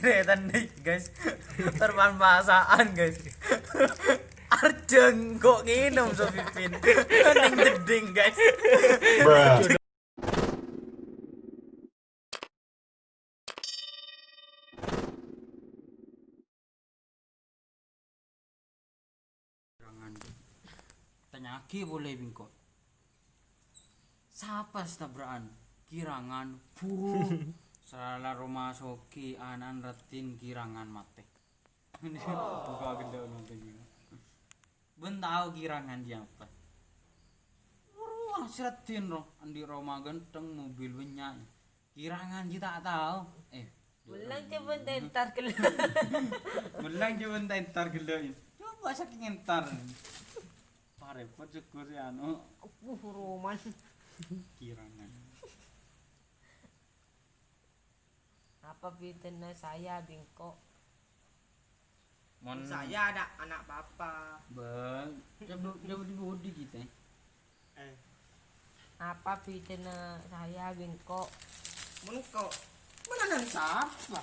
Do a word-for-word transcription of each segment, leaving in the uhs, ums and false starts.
Dè tandhi, guys. Perpan pasaan, guys. Arjeng kok nginum so Pipin. Ning jeding, guys. Kirangan. Tanya'aghi polè bi' engko'. Sapa sè tabra'an? Kirangan. Buh. Sala roma soghi, ana'na raddhin Kirangan matè. Buka gendek nonton. Bân tao Kirangan sapa? Wah, sè raddhin ro. Andi' roma ghântheng, mobil bânnya'. Kirangan jiyâ ta' tao. Eh, Mellang coba entar gella'. Mellang coba entar gella'. Coba saking entar. Parepot sego sè anu. Uh, roman. Kirangan. Apa bhidhâna saya bi' engko'? Mon saya ada anak papa. Bang, coba, coba di budi kita. Eh. Apa bhidhâna saya bi' engko'? Mon engko', mana dan sapa?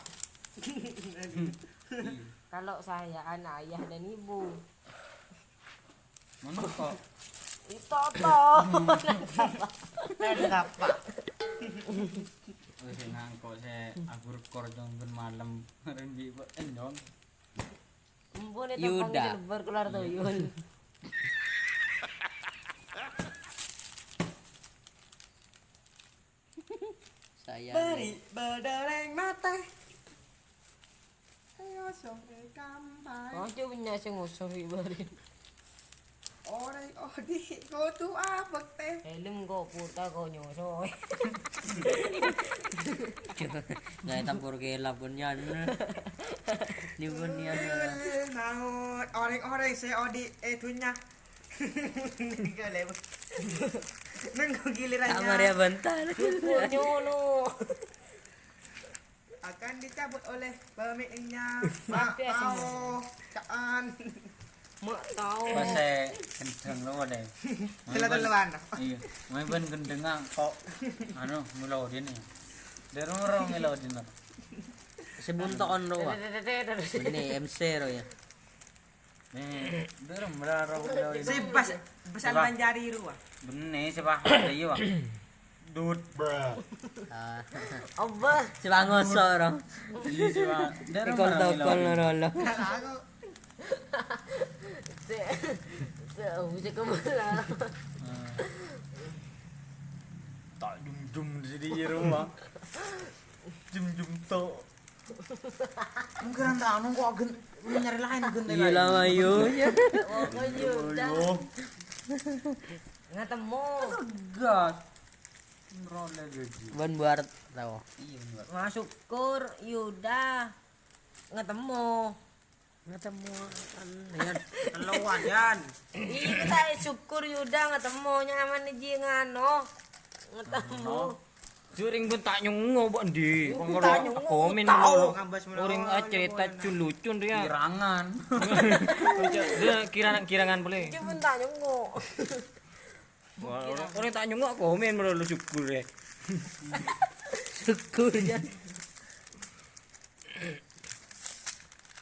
Kalau saya anak ayah dan ibu. Mon engko'. Itu apa? Dan sapa? Wis engko' sè agur kor jong ben malem. Renggi, Pak, enjong. Ampun, itu Yuda. Panggung lebar keluar tuyul. Saya bari bâdâ rèng matè. Ayo, sore kampai. Oh, cuma sing ngosor iki bari. Orèng odi' kodhu abhâktè. Helm kok puta kok nyoso. Gawe tampor kelap pun yan. Di pun yan. Maut orèng-orèng sè odi' è dhunnya. Nengko giliran. Amar ya bantal. Syukur nyono. Akan dicabut oleh pemiliknya. Mak Tao, Caan. Mak Tao. Pas sè gendheng lo deh. Sila teluan. Iya, main ben gendhengan kok. Anu, melo dene. Dero ro melo dene. Sè bunto'on ro, Wak. Ini M C ro ya. Nih, durung beraro. Sè bas, basan Banjari ro, Wak. Benne, sè paham, iya, Wak. Dut. Ah. Apa? Sè pangoso ro. Iya, sè pa-, durung beraro. Tokol-tokol ro lo. Aku. Sè, sè, bisa kemana? Ah. Tak jum-jum di sini, iya, ro, Wak. Jum-jum tok. Mungkin tak anu kok gen-, nyari lain gen. Iya lain. Lah, ayo. Oh, ayo, dah. Ngatemo. Gas. Nrole gaji. Ban buar tau. Iya, ban buar. Wah, syukur, Yuda. Ngatemo. Ngatemo, an-, yan. Teloan, yan. Iya, kita syukur, Yuda, ngatemo. Nyaman ji ngano. Ngatemo. Juring pun tak nyongo, Pak, ndi? Pun tak nyongo. Komen. Tau. Ngabas orang cerita cun-lucun dia. Kirangan. Dia kirang-, kirangan boleh. Dia pun tak nyongo. Wah, orang, orang tak nyongo komen malah lu syukur ya. Syukur ya.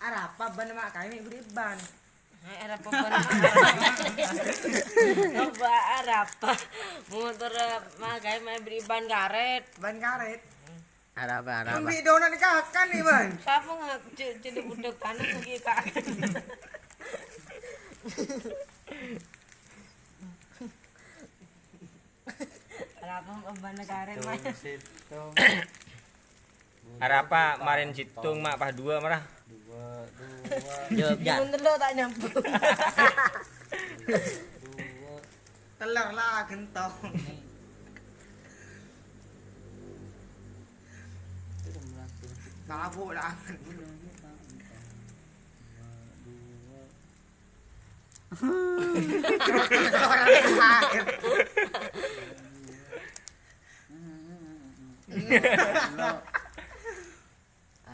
Arapa ban mak kae me' beri ban. Arapa ban. Coba arapa. Motor mak kae me' beri ban karet. Ban karet. Arapa, arapa. Ambil donat kakan nih, Bang. Siapa nggak c-, jadi budak tanah lagi kakan? Arapa, Bang, ban karet, Mas? Situng. Arapa, marin situng, Mak, pas dua, marah. Dua, dua. Jawab, Jan. Mun telu tak nyambung. Dua. Teller lah, gentong. Mabuk lah.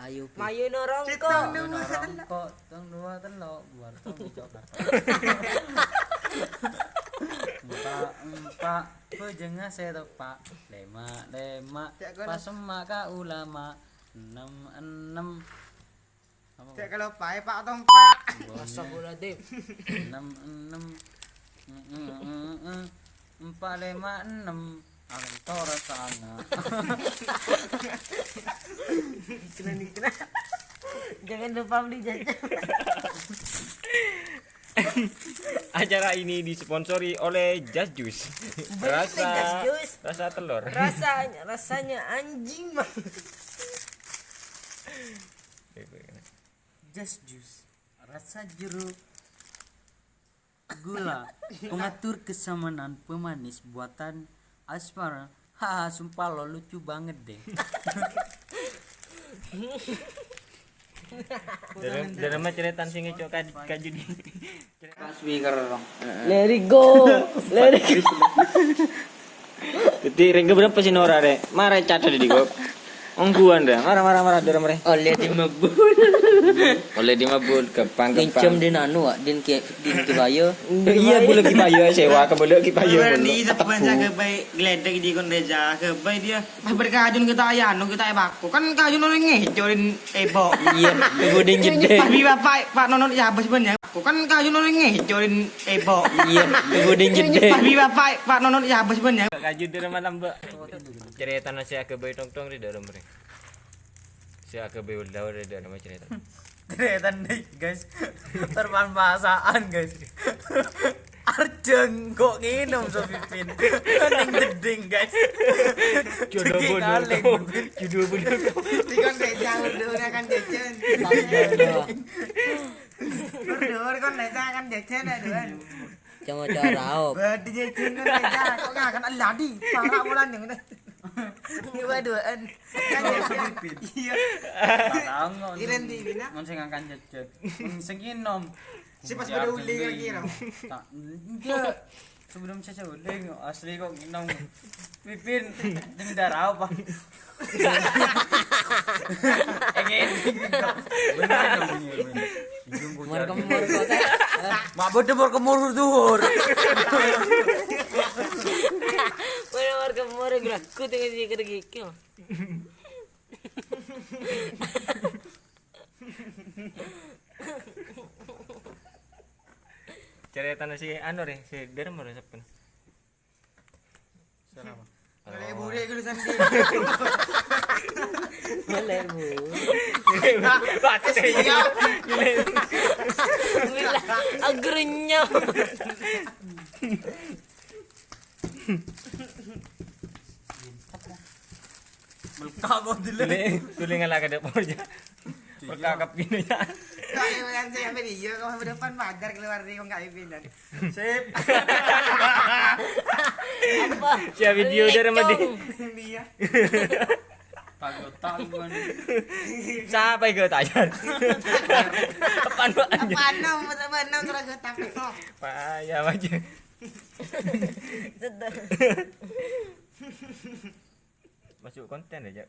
Ayo, Pi. Mayu no rongko'. Situng dua, tello'. Rongko', tong dua, tello', buar tong coklat. Empa', empa', bhâjângnga sè teppa'. Lèma', lèma', cak kono. Pasemma' ka ulama. Ennem, ennem, Cek kalau pae, Pak, tong, Pak. Astagfirullahaladzim. Enam, enam, empat, lima, enam. Antor sana. Iklan, iklan. Jangan lupa beli jajan. Acara ini disponsori oleh Just Juice. Beli Just Juice. Rasa telur. Rasanya, rasanya anjing banget. Just Juice. Rasa jeruk gula. Pengatur keasmanan pemanis buatan Asmara. Ha, sumpah lo, lucu banget deh. Dârâmma carètana sè ngèco' ka, ka judi. Speaker. Let it go. Let it go. Dhâddhi rèng bârâmpa sè nora, Rè? Mara catet di kok. Ongghuwân, Rè. Mara, mara, mara, dârâmma, Rè. Oleh di mabul. Oleh di mabul, gampang, gampang. Nginjhâm din anu, Wak, din ki-, din kibayo. Iyâ, bulâ kibayo, sèwa ka bulâ kibayo. Berani bulâ. Depan jaga baik, geledek di kon reja, ke baik dia. Pas berkajun kita ayah, anu kita ayah bako. Kan kajun orang ngèco' din ebo. Iyâ, ebo din jedde. Pas bi bapak, Pak Nonot ya, bos banyak. Kan kajun orang ngèco' din ebo. Iyâ, ebo din jedde. Pas bi bapak, Pak Nonot ya, bos banyak. Kaju dârâmma, Mbak. Carètana sè aghâbây tong-tong di dârâmma, Rè. Sè aghâbây ulla, Rè, dârâmma carètana. Carètana, guys. Terpaan bahasaan, guys. Arjeng kok ngènom so Pipin. Neng dinding, guys. Jodoh bodoh. Jodoh bodoh. Dikon kayak jauh, dulu kan jajan. Berdua kan, kan jajan, aduh. Cuma cara op. Badi jajan kan beda. Kok ngakan aladi? Parah bulan yang ini. Ini dua-duaan. Kan jajan. Iya. Parah, ngon. Iren di mana? Ngon sing ngakan jajan. Ngon sing nginom. Si pas pada uli lagi, Ram. Tak, enggak. Sebelum saya uling, asli kok nginom. Pipin, dendar apa? Bener dong, bener, bener. Mor kemor kok, Kak. Mak bodoh mor kemor duhur. Mor kemor, bro. Ku tengok di kiri gigi. Carètana si anu, Rè, si Derem, Rè, sapa? Salah, Bang. Boleh, boleh, gue sendiri. Boleh, Bu. Batas ya. Gila, agernya. Melka kok dulu. Tuli, tuli ngala ka dapur aja. Melka kap gini ya. Kalau yang saya sampai dia, kalau depan pagar keluar dari wong kayak pindah. Sip. Apa? Siap video dari Madi. Iya. Tago-tago nih. Siapa yang gue tanya? Apaan, Pak? Apaan, nom? Apaan, nom? Terus gue takut, nom. Payah aja. Masuk konten aja.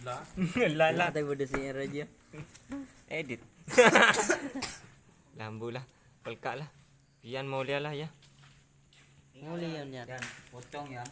Lah. Lah, lah. Tapi bodoh sih aja. Edit. Lambu lah. Pelkak lah. Pian mulia lah ya. Mulia, Yan. Yan, pocong, Yan.